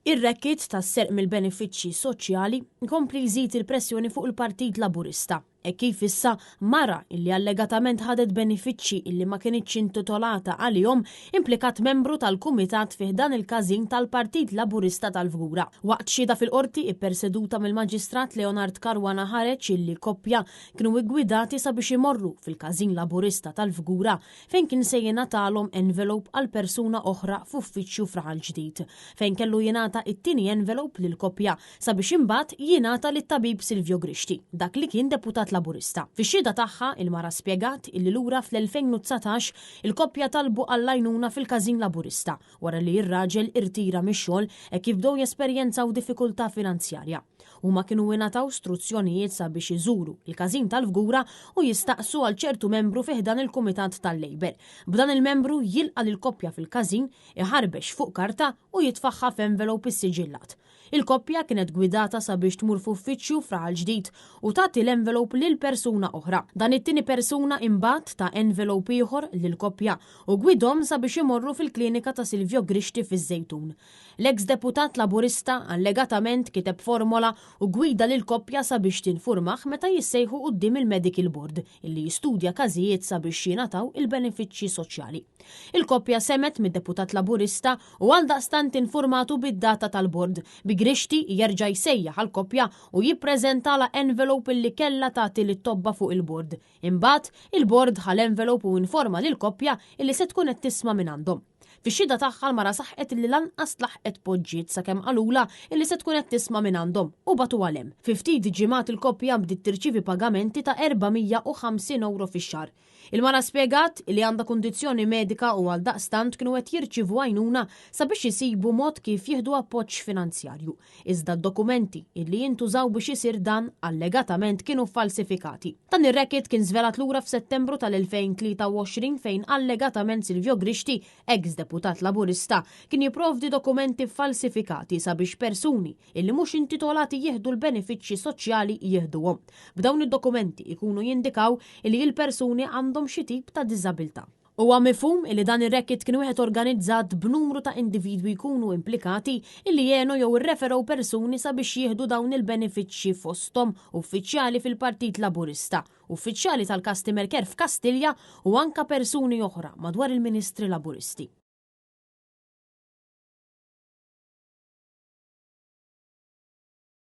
Ir-racket tas-serq mill-benefiċċji soċjali jkompli jżid il-pressjoni fuq il-Partit Laburista, hekk kif issa mara illi allegatament ħadet benefiċċji illi ma kinitx intitolata għalihom implikat membru tal-kumitat fi ħdan il-każin tal-Partit Laburista tal-Fgura. Waqt xhieda fil-Qorti ipperseduta mill-Maġistrat Leonard Caruana ħareġ illi koppja kienu iggwidati sabiex imorru fil-każin Laburista tal-Fgura fejn kien se jingħatalhom envelope għal persuna oħra f'uffiċċju f'Raħal Ġdid, fejn kellu jingħata t-tieni envelope lill-koppja sabiex imbagħad jingħata lit-tabib Silvio Grixti, dak li kien deputat Laburista. Fix-xhieda tagħha, il-mara spjegat illi lura fl-2019 il-koppja talbu għall-għajnuna fil-każin Laburista wara li r-raġel irtira mix-xogħol hekk kif bdew jesperjenzaw diffikultà finanzjarja. Huma kienu ingħataw struzzjonijiet sabiex iżuru l-każin tal-Fgura u jistaqsu għal ċertu membru fi ħdan il-Kumitat tal-Labour. B'dan il-membru jilqa' lill-koppja fil-każin, iħarbex fuq karta u jitfagħha f'envelope issiġillat. Il-koppja kienet gwidata sabiex tmur f'uffiċċju f'Raħal Ġdid u tagħti l-envelope lil persuna oħra. Dan it-tieni persuna imbagħad ta envelope ieħor lill-koppja u gwidhom sabiex imorru fil-klinika ta' Silvio Grixti fiż-Żejtun. L-eks deputat Laburista allegatament kiteb formola u gwida lill-koppja sabiex tinfurmah meta jissejħu quddiem il-Medical Board illi jistudja każijiet sabiex jingħataw il-benefiċċji soċjali. Il-koppja semgħet mid-deputat Laburista u għaldaqstant infurmatu bid-data tal-bord, bi Grixti jerġa' jsejjaħ għall-koppja u jippreżentalha envelope illi kellha tagħti lit-tobba fuq il-bord. Imbagħad, il-bord ħa l-envelope u informa lill-koppja illi se tkun qed tisma' mingħandhom. Fix-xhieda tagħha l-mara saħqet illi lanqas laħqet poġġiet sakemm qalulha illi se tkun qed tisma' mingħandhom u bagħtuha 'l hemm. Fi ftit ġimgħat il-koppja bdiet tirċievi pagamenti ta' 450 ewro fix-xahar. Il-mara spjegat illi għandha kundizzjoni medika u għaldaqstant kienu qed jirċievu għajnuna sabiex isibu mod kif jieħdu appoġġ finanzjarju. Iżda d-dokumenti illi jintużaw biex isir dan allegatament kienu ffalsifikati. Dan ir-racket kien żvelat lura f'Settembru tal-2023 fejn allegatament Silvio Grixti, eks deputat Laburista, kien jipprovdi dokumenti ffalsifikati sabiex persuni illi mhux intitolati jieħdu l-benefiċċji soċjali jieħduhom. B'dawn id-dokumenti jkunu jindikaw illi l-persuni għandhom xi tip ta' diżabilità. Huwa mifhum illi dan ir-racket kien wieħed organizzat b'numru ta' individwi jkunu implikati illi għenu jew irreferew persuni sabiex jieħdu dawn il-benefiċċji fosthom uffiċjali fil-Partit Laburista, uffiċjali tal-Customer Care f'Kastilja u anka persuni oħra madwar il-Ministri Laburisti.